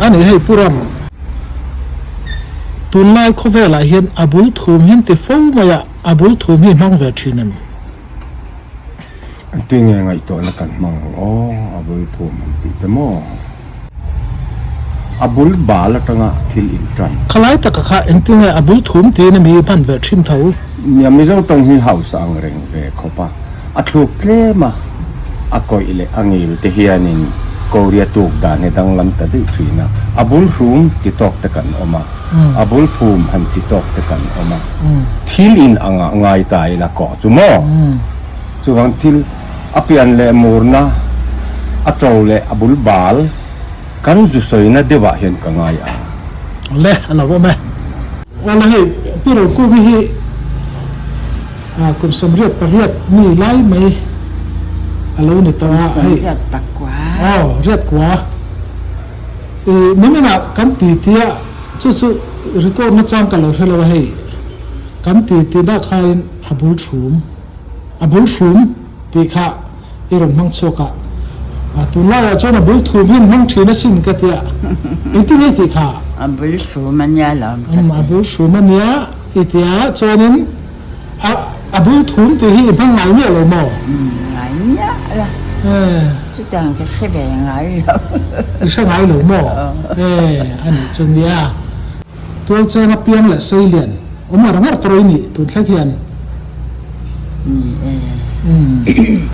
A ni hei Pu Ram, tunlai khawvelah hian a bul thum hi an ti fo mai a, a bul thum hi hmang ve thin em? Tinge ngaihtuahna kan hmang ang aw, a bul phum an tih te maw? A bul bal atanga thil intan. Khalai taka kha engtinge a bul thum tiin ami hman ve thin tho? Nia, Mizo tawng hi hausa ang reng ve khawp a, a thluk tlem a, a kawih leh a ngil te hianin Korea tuk dan hi danglam ta daih thin a, a bul hrum ti tawk te kan awm a, a bul phum han ti tawk te kan awm a, thil in angah ngai ta ila kawh chu maw? Chuvang thil a pian leh murna, a to leh a bul bal kan zu sawina deuhah hian ka ngai a. Awle, a lo awm e. Awle hei, Pi Rokungi hi kum 88 mi lai mai a lo ni tawh a, hei. Kum 89. Aw, riat kua. I niminah kan ti ti a, chu chu record nachang ka lo hre lo a hei. Kan ti ti dah khain a bul thum. A bul hrum tih kha i rawn hmang chhuak a, tunlaiah chuan a bul thum hi an hmang thin asin ka tia, engtin nge tih kha? A bul hrum a nia lo ka ti. A bul hrum a nia i tia, chuanin a a bul thum tih hi i hmang ngai miah lo maw? Ngai miah lo, chutiang ka hre ve ngai lo. I hre ngai lo maw? A nih chu nia. Tualcheng a piang leh seilian awm ngar ngar tawh i nih tun thleng hian. Ni e.